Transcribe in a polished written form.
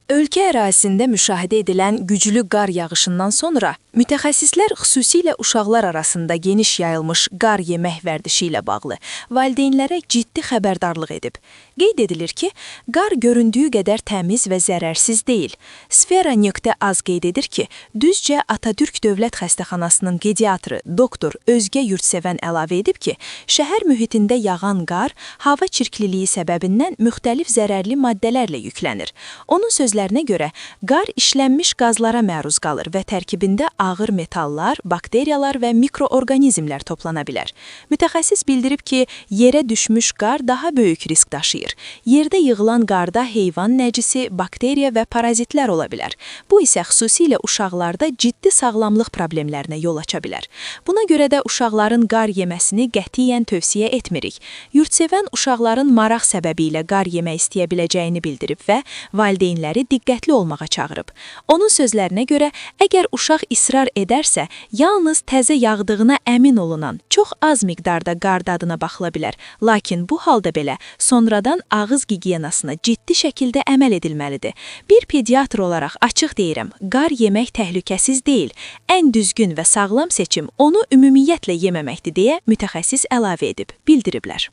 Ölkə ərazisində müşahidə edilən güclü qar yağışından sonra mütəxəssislər xüsusilə uşaqlar arasında geniş yayılmış qar yemək vərdişi ilə bağlı valideynlərə ciddi xəbərdarlıq edib. Qeyd edilir ki, qar göründüyü qədər təmiz və zərərsiz deyil. Sfera.az qeyd edir ki, Düzcə Atatürk Dövlət Xəstəxanasının pediatrı doktor Özgə Yurtsevən əlavə edib ki, şəhər mühitində yağan qar hava çirkliliyi səbəbindən müxtəlif zərərli maddələrlə yüklənir. Onun sözlərinə görə, qar işlənmiş qazlara məruz qalır və tərkibində ağır metallar, bakteriyalar və mikroorqanizmlər toplana bilər. Mütəxəssis bildirib ki, yerə düşmüş qar daha böyük risk daşıyır. Yerdə yığılan qarda heyvan nəcisi, bakteriya və parazitlər ola bilər. Bu isə xüsusilə uşaqlarda ciddi sağlamlıq problemlərinə yol aça bilər. Buna görə də uşaqların qar yeməsini qətiyyən tövsiyə etmirik. Yurtsevən uşaqların maraq səbəbi ilə qar yemək istəyə biləcəyini bildirib və valideynləri diqqətli olmağa çağırıb. Onun sözlərinə görə, əgər uşaq israr edərsə, yalnız təzə yağdığına əmin olunan çox az miqdarda qar dadına baxıla bilər. Lakin bu halda belə sonradan ağız gigiyenasına ciddi şəkildə əməl edilməlidir. Bir pediatr olaraq açıq deyirəm, qar yemək təhlükəsiz deyil. Ən düzgün və sağlam seçim onu ümumiyyətlə yeməməkdir deyə mütəxəssis əlavə edib, bildiriblər.